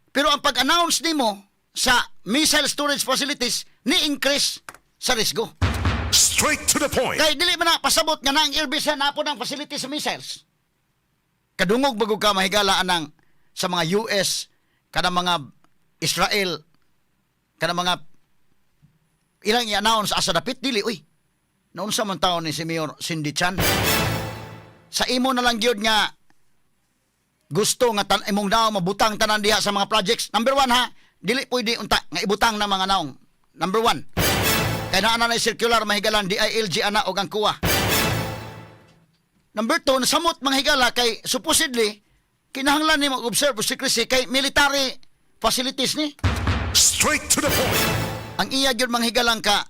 pero ang pag-announce nimo sa missile storage facilities ni increase sa risgo. Straight to the point. Kay dili man na pasabot nga na ang airbase na po ng facilities sa missiles. Kadungog bago ka, mahigala, anang sa mga US, kada mga Israel, kada mga ilang i-announce asa dapit dili uy. Naunsa man taon ni si Mayor Cindy Chan. Sa imo na lang gyud nga gusto nga tan imong naong mabutang tanan diha sa mga projects. Number one ha, dili pwede unta nga ibutang na mga naong. Number one. Kay naa na circular, mahigalan, DILG ana og ang COA. Number two, nasamot, mga higala, kay supposedly kinahanglan nimo observe secrecy kay military facilities ni. Straight to the point. Ang iya gyud, mga higalang ka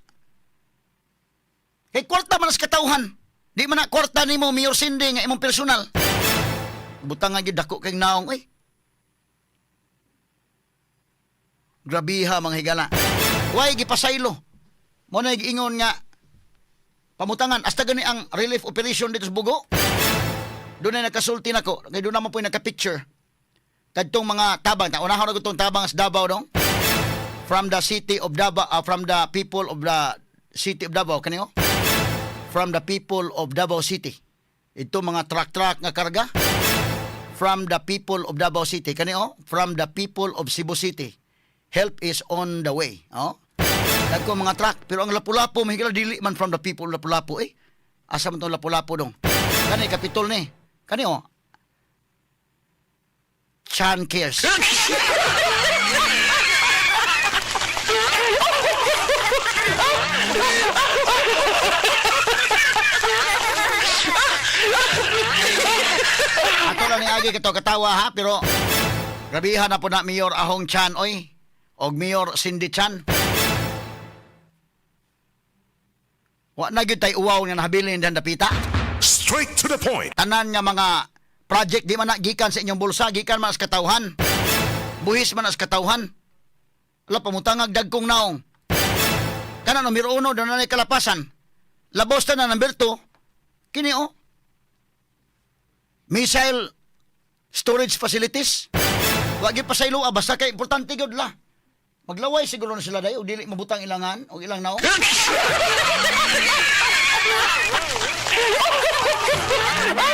kay kwarta man sa katawhan. Di man na kwarta nimo, Mayor Cindy, nga imong personal. Butang nga gyud dako kay naong oy. Grabiha, mga higala. Why gipasaylo? Mo na giingon nga pamutangan hasta gani ang relief operation dito sa Bogo. Doon na nakasulti nako kay doon naman po yung naka-picture. Kadtong mga tabang, ta unahon na tong tabang sa Davao dong. From the city of Davao, from the people of the city of Davao kani oh. From the people of Davao City. Ito mga truck-truck nga karga. From the people of Davao City kani oh, from the people of Cebu City. Help is on the way, oh. Dagko mga truck, pero ang Lapu-Lapu, mahigala, dili man from the people of Lapu-Lapu eh. Asa man tong Lapu-Lapu dong? Kani kapitol ni. Kani oh. Chan cares. Ato lang ni agi kato katawa ha, pero grabihan na po na Mayor Ahong Chan oy og Mayor Cindy Chan. Wa na gyud tay uwaw nga nahabilin dihan dapita. Straight to the point. Tanan nga mga project di man na gikan sa inyong bulsa, gikan man sa katawhan. Buhis man sa katawhan. Ala, pamutangag dagkong naong. Kana numero uno, doon na kalapasan. Labos ta na number 2. Kini oh. Missile storage facilities. Wa gyud pasaylo ah, basta kay importante gyud la. Maglaway siguro na sila dayo, dili mabutang ilangan o ilang naong.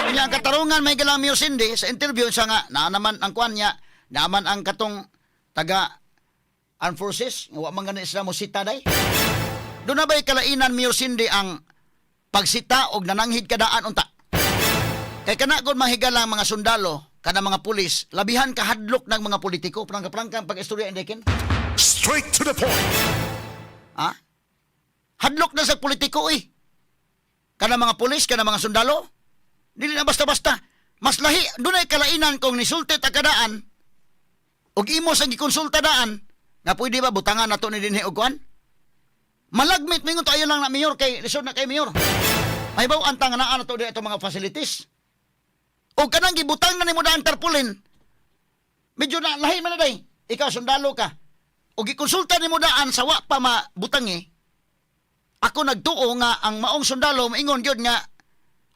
Kanya ang katarungan may galang Mayor Cindy sa interview siya nga naa naman ang kuan niya, naaman ang katong taga Armed Forces nga wa man gani sila mo sita day. Doon na ba'y kalainan, Mayor Cindy, ang pagsita og nananghid kadaan unta? Kay kana gud, mahigala, ang mga sundalo kada mga pulis labihan kahadlok ng mga politiko, prangka-prangka ang pag-istorya indekin. Straight to the point. Ha? Hadlok na sa politiko eh. Kana mga pulis, kana mga sundalo. Dili na basta-basta. Mas lahi, dunay kalainan kung nisulti ta kadaan ug imo sa gikonsulta daan nga pwede ba butangan nato ni dinhi og kuan? Malagmit mingon to, ayo lang na, Mayor, kay lisod na kay, Mayor. May baw ang tanga naa nato di ato mga facilities. O kanang gibutang na nimo daan tarpaulin. Medyo na lahi man na day. Ikaw sundalo ka. O gikonsulta nimo daan sa wa pa mabutang eh. Ako nagtuo nga ang maong sundalo maingon gyud nga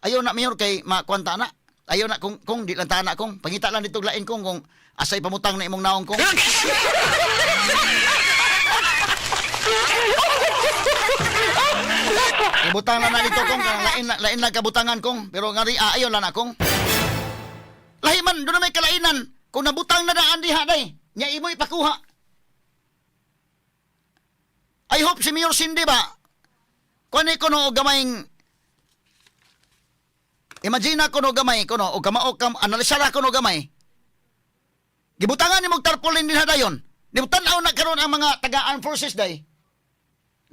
ayaw na, Mayor, kay makuanta na. Ayaw na kung di lang ta na kung pangita lang dito lain kung asay pamutang na imong naong kung. Ibutang lang na dito kong kanang lain lain lang kabutangan kong pero ngari ayaw lang na kong. Lahi man doon na may kalainan kung nabutang na daan diha day nya imo ipakuha. I hope si Mayor Cindy ba kuan ko no og gamayng imagine ko no gamay ko no og kamao kam analisara ko no gamay. Gibutangan ni og tarpaulin din dayon. Di tan-aw na karon ang mga taga armed forces day.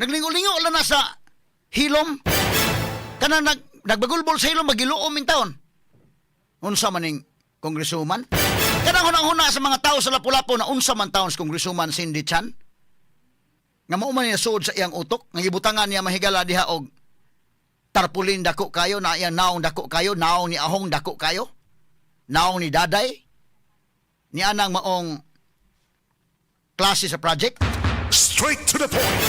Naglingo-lingo lang na sa hilom. Kanang nagbagulbol sa hilom, magiluom in taon. Unsa man ning congresswoman? Kanang hunang-huna sa mga tao sa Lapu-Lapu na unsa man taon sa Congresswoman Cindy Chan? Nga mao man niya suod sa iyang utok, nga gibutangan niya mahigala diha og tarpaulin dako kayo, na iyang naong dako kayo, naong ni Ahong dako kayo, naong ni Daday, ni anang maong klase sa project. Straight to the point.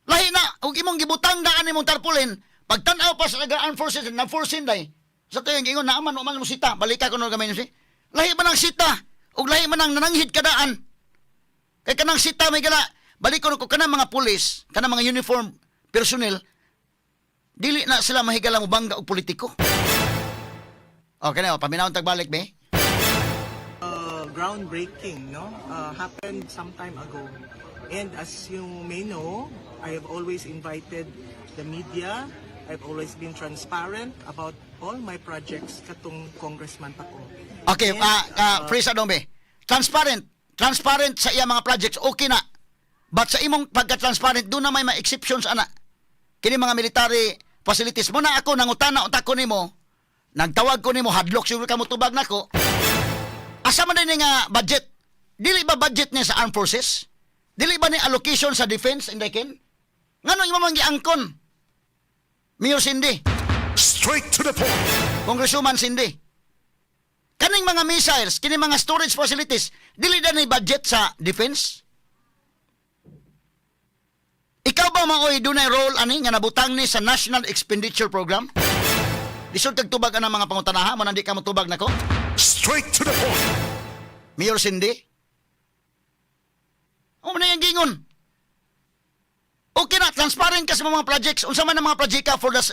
Lahi na, ug imong gibutang daan imong tarpaulin, pagtan-aw pa sa taga armed forces na force day. Sa tuyo ingon naaman man mo sita, balika ko no gamay si. Lahi man ang sita, ug lahi man ang nananghid kadaan. Kay kanang sita may gala, balik ko ko kanang mga pulis, kanang mga uniform personnel, dili na sila mahigala mo bangga og politiko. Okay na, paminawon tag balik be. Groundbreaking, no? Happened some time ago. And as you may know, I have always invited the media. I've always been transparent about all my projects katong congressman pa ko. Okay, And, freeze adong be. Transparent. Transparent sa iya mga projects, okay na. But sa imong pagka-transparent, doon na may mga exceptions ana. Kini mga military facilities mo na ako nangutana unta ko nimo. Nagtawag ko nimo, hadlok siguro ka mo tubag nako. Asa man din nga budget? Dili ba budget niya sa armed forces? Dili ba ni allocation sa defense inday ken? Ngano imo man giangkon? Mayor Cindy. Straight to the point. Congresswoman Cindy. Kaning mga missiles, kini mga storage facilities, dili na ni budget sa defense? Ikaw ba maoy dunay role ani nga nabutang ni sa National Expenditure Program? Lisod kag tubag ang mga pangutanaha mo nandi ka motubag nako? Straight to the point. Mayor Cindy? Ano man yung gingon? Okay na, transparent ka sa mga projects. Unsa man ang mga project ka for the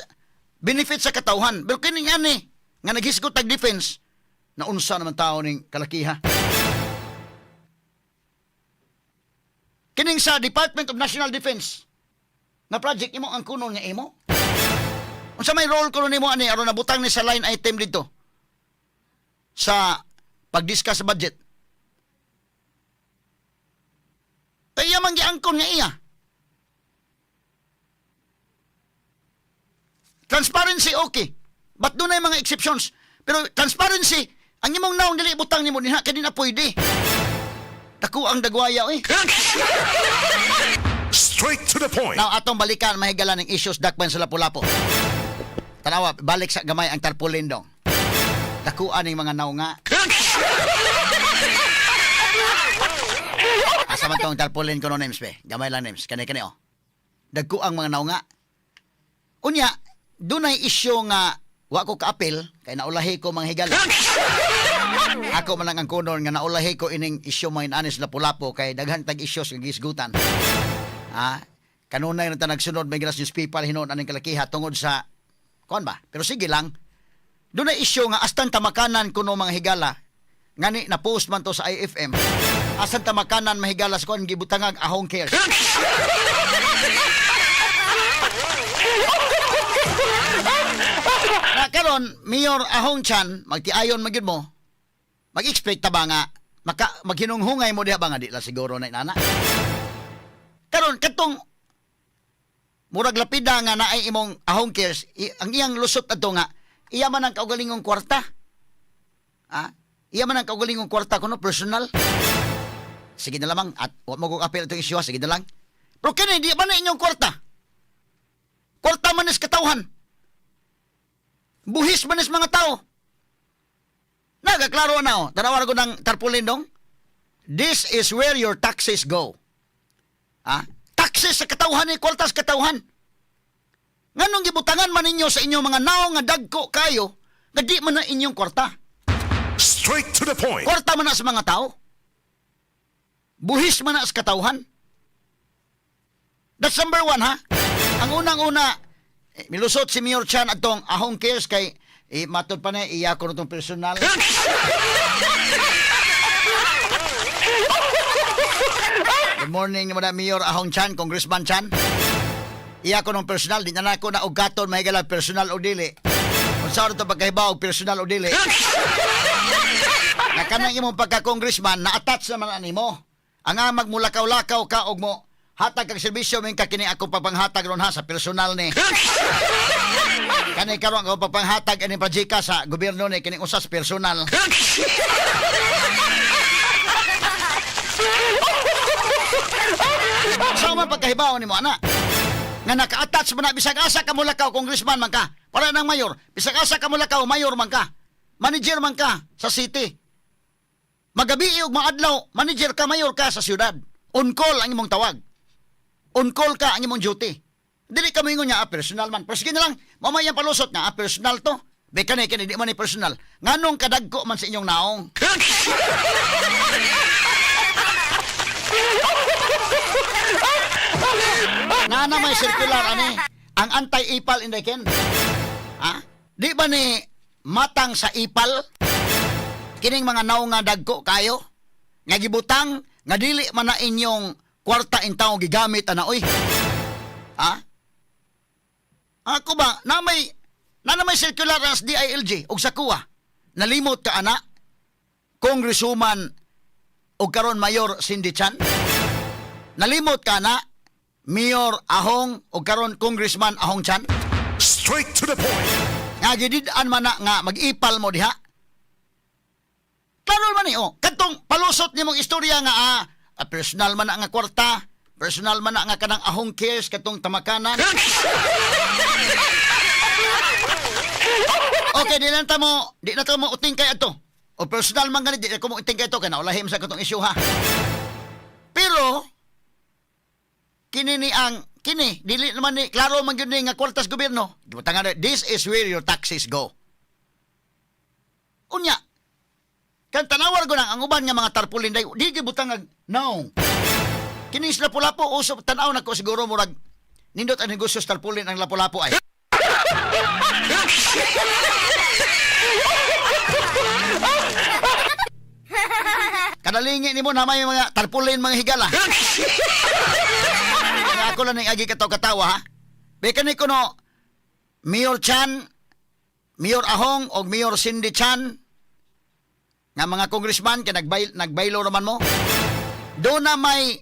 benefit sa katawhan. Pero kini nga ni, nga naghisgot tag defense, na unsa naman tao ning kalakiha. Kining sa Department of National Defense, na project imo ang kuno nga imo. Unsa may role kuno nimo ani aron nabutang ni sa line item dito sa pag-discuss sa budget? Kaya man giangkon nga iya. Transparency okay. But doon na mga exceptions. Pero transparency, ang imong naong dili butang nimo dinha kay di na pwede. Dako ang dagwaya eh. Straight to the point. Now atong balikan mahigala ng issues dakpan sa Lapu-Lapu. Tanawa, balik sa gamay ang tarpaulin dong. Dakuan ning mga naunga. Asa man tong tarpaulin ko no names be? Gamay lang names. Kani kani oh. Dagko ang mga naunga. Unya, dunay isyu nga wa ko kaapil kay naulahi ko mga higala. Ako man lang ang kunon nga naulahi ko ining isyu mga inanis Lapu-Lapu kay daghan tag issues nga gisgutan. Ah, kanunay na ta nagsunod may gilas newspaper hinuon aning kalakiha tungod sa kuan ba? Pero sige lang. Dunay isyu nga astan tamakanan kuno mga higala. Ngani na post man to sa IFM. Asan tamakanan mahigala sa kuan gibutangag ahong cares. Na karon Mayor Ahong Chan magtiayon magyud mo. Mag-expect ta ba nga maka maghinunghungay mo diha ba nga di lang siguro na inana. Karon katong Murag lapida nga naay imong Ahong Cares, ang iyang lusot adto nga iya man ang kaugalingong kwarta. Ah, iya man ang kaugalingong kwarta kuno personal. Sige na lamang at wa mo ko apel itong isyu, ha? Sige na lang. Pero kini di ba na inyong kwarta? Kwarta man is katawhan. Buhis man is mga tao. Nagaklaro na oh. Tanawan ko ng tarpaulin dong. This is where your taxes go. Ah? Taxes sa katawhan ni kwarta sa katawhan. Nganong gibutangan man ninyo sa inyong mga naong nga dagko kayo, nga di man na inyong kwarta. Straight to the point. Kwarta man na sa mga tao. Buhis man na sa katawhan. That's number one, ha? Ang unang-una, eh, milusot si Mayor Chan atong Ahong Cares kay eh, matod pa na iya ko na itong personal. Good morning, Madam Mayor Ahong Chan, Congressman Chan. Iya ko ng personal, di na nako na og gaton mahigala personal o dili. Kung sa ito pagkahibaw, personal o dili. Na kanang imong pagka-congressman, na-attach naman ani mo. Ang nga magmulakaw-lakaw ka og mo hatag kag serbisyo min ka kini ako papanghatag ron ha sa personal ni. Kani karon ako papanghatag ani projeka sa gobyerno ni kini usas personal. Sa man pagkahibaw nimo ana. Nga naka-attach man na bisag asa ka mulakaw congressman man ka. Para nang mayor, bisag asa ka mulakaw mayor man ka. Manager man ka sa city. Magabi og maadlaw, manager ka, mayor ka sa syudad. On call ang imong tawag. On call ka ang imong duty. Dili ka moingon nga ah, personal man. Pero sige na lang, mamaya palusot nga ah, personal to. Beka na kini di man ni personal. Nganong kadagko man sa inyong naong? Nana may circular ani ang anti-ipal inday ken. Ha? Di ba ni matang sa ipal? Kining mga naong nga dagko kayo? Nga gibutang nga dili man na inyong kwarta in taong gigamit ana oy. Ha? Ako ba na may circular as DILG og sa kuwa. Nalimot ka ana Congresswoman og karon Mayor Cindy Chan. Nalimot ka na Mayor Ahong og karon Congressman Ahong Chan. Straight to the point. Nga gidid-an man na nga mag-ipal mo diha. Klaro man ni oh, kadtong palusot nimong istorya nga personal man na nga kwarta, personal man na nga kanang Ahong Cares katong tamakanan. Okay, di na ta mo uting kay ato. O personal man gani di na ko mo uting kay ato kay naulahim sa katong issue ha. Pero kini ni ang kini dili naman ni klaro man gyud ni nga kwartas gobyerno. Gibutangan na, this is where your taxes go. Unya, kan tanawar ko nang ang uban nga mga tarpaulin day di gibutang ag no. Kini sa Lapu-Lapu uso tan-aw nako siguro murag nindot ang negosyo sa tarpaulin ang Lapu-Lapu ay. Kadalingi nimo na may mga tarpaulin mga higala. Kaya ako lang ning agi kataw-katawa ha. Beka ni kuno Mayor Chan, Mayor Ahong og Mayor Cindy Chan nga mga congressman kay nagbaylo naman mo. Do na may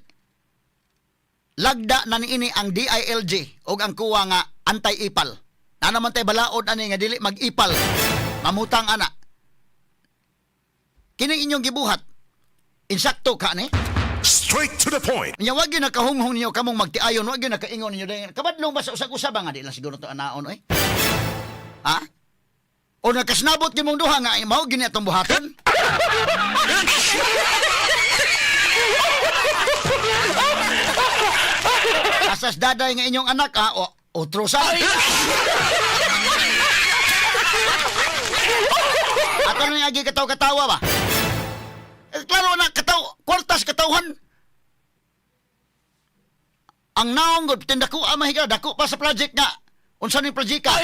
lagda na niini ang DILG og ang kuwa nga anti-ipal. Na naman tay balaod ani nga dili mag-ipal. Mamutang ana. Kining inyong gibuhat. Insakto ka ni? Straight to the point. Nya wag gyud nakahunghong ninyo kamong magtiayon, wag gyud nakaingon ninyo dayon. Kabadlong ba sa usag-usa ba nga di lang siguro to anaon oy? Ha? O nakasnabot gyud mong duha nga mao gyud ni atong buhaton? Asas daday nga inyong anak ha, o otro sa. Ato na agi kataw-katawa ba? Eh, klaro na kataw, kwartas katawhan. Ang naong gud tindako ah, mahiga dako pa sa project nga. Unsa ni project ka? Ah,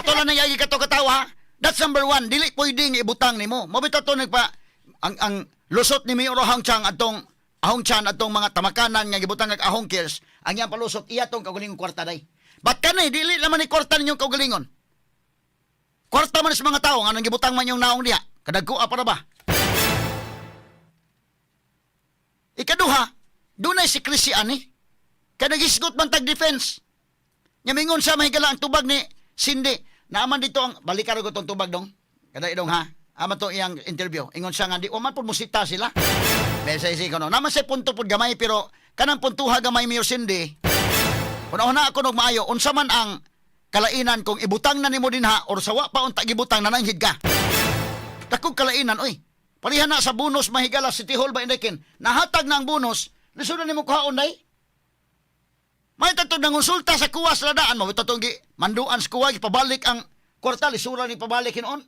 ato lang nang kato katawa. That's number one. Dili pwede nga ibutang nimo. Mabita to nagpa ang lusot ni Mayor Ahong Chan atong Ahong Chan atong mga tamakanan nga gibutang ag Ahong Cares. Ang iyang palusot iya tong kaugalingong kwarta day. But kanay dili naman ni kwarta ninyong kaugalingon. Kwarta man sa mga tao nga nang gibutang man yung naong diha. Kadagko pa ra ba? Ikaduha, Dunay secrecy ani. Kay nagisgot man tag defense. Nya mingon sa mahigala ang tubag ni Cindy. Naaman dito ang balikan ko tong tubag dong. Kada idong ha. Ama to iyang interview. Ingon siya nga di wa man pud musita sila. Besa isi ko no. Naman sa punto pud gamay pero kanang puntuha gamay, Mayor Cindy. Una-una ako nog maayo unsa man ang kalainan kung ibutang na nimo dinha or sa wa pa unta gibutang nananghid ka. Dakog kalainan oy. Pareha na sa bonus, mahigala, City Hall ba indekin. Nahatag na ang bonus, lisod na nimo kuhaon day. May tatong nangonsulta sa kuwa sa ladaan mo, tatong gi manduan sa kuwa, pabalik ang kwarta, lisura ni pabalik hinuon.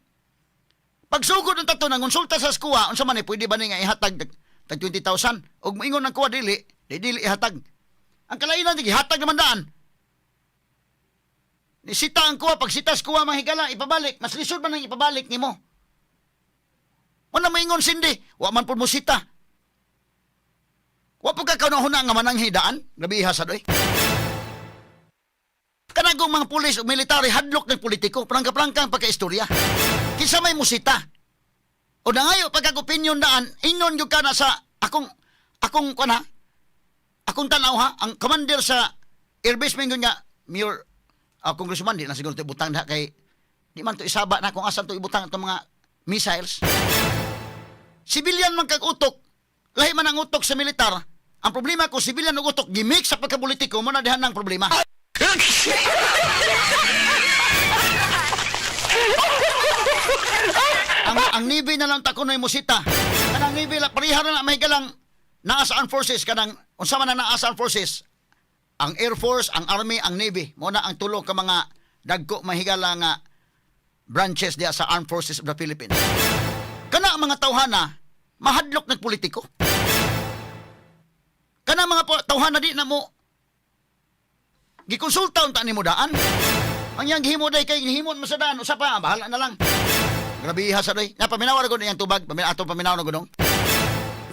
Pagsugod ng tato nangonsulta sa kuwa, unsa man ni pwede ba ni nga ihatag tag 20,000 ug moingon ang kuwa dili, di dili ihatag. Ang kalainan di gihatag naman daan. Nisita ang kuwa, pagsita sa kuwa mahigala, ipabalik, mas lisod man ang ipabalik nimo. Wala moingon Cindy, wa man pud mo sita. Wa pud ka kaunahuna nga mananghidaan, grabe sa doy. Kanagong mga pulis o military hadlok ng politiko, prangka-prangka ang pagkaistorya. Kinsa may musita? O nangayo pagkag opinion daan, ingon gyud ka na sa akong kuan ha. Akong tanaw ha, ang commander sa airbase mingon nga Mayor congressman di na siguro to ibutang na kay di man to isaba na kung asan to ibutang itong mga missiles. Civilian man kag utok, lahi man ang utok sa militar. Ang problema ko civilian og utok gimik sa pagkapolitiko mo na dihan ang problema. Ang Navy na lang takunoy musita. Kanang Navy la pareha na may galang naa sa armed forces kanang unsa man ang naa sa armed forces. Ang Air Force, ang Army, ang Navy. Mo na ang tulo ka mga dagko mahigala nga branches diya sa Armed Forces of the Philippines. Kana ang mga tawhana mahadlok ng politiko. Kana mga tawhana di na mo gikonsulta unta nimo daan. Ang iyang gihimo day kay gihimo mo sa daan usa pa bahala na lang. Grabe sa doy. Na paminaw ra gud iyang tubag, paminaw atong paminaw na gud.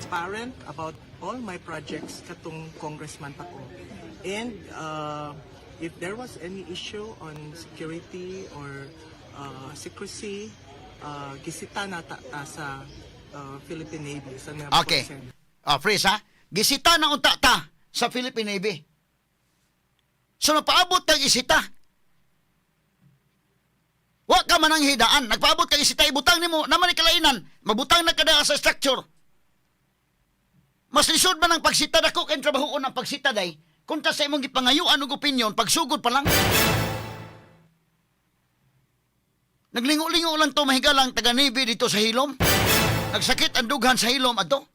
Transparent about all my projects katong congressman pa ko. And if there was any issue on security or secrecy, gisita na ta sa Philippine Navy sa NAVFOR CENT. Ah, freeze ha. Gisita na unta ta sa Philippine Navy. So napaabot kag isita. Wa ka man ang hidaan. Nagpaabot kag isita ibutang nimo naman ni kalainan, mabutang na kada sa structure. Mas lisod man ang pagsita dako kay trabahoon ang pagsita day. Kontra sa imong gipangayuan og opinion pagsugod pa lang. Naglingo-lingo lang to mahigalang taga Navy dito sa Hilom. Nagsakit ang dughan sa Hilom adto.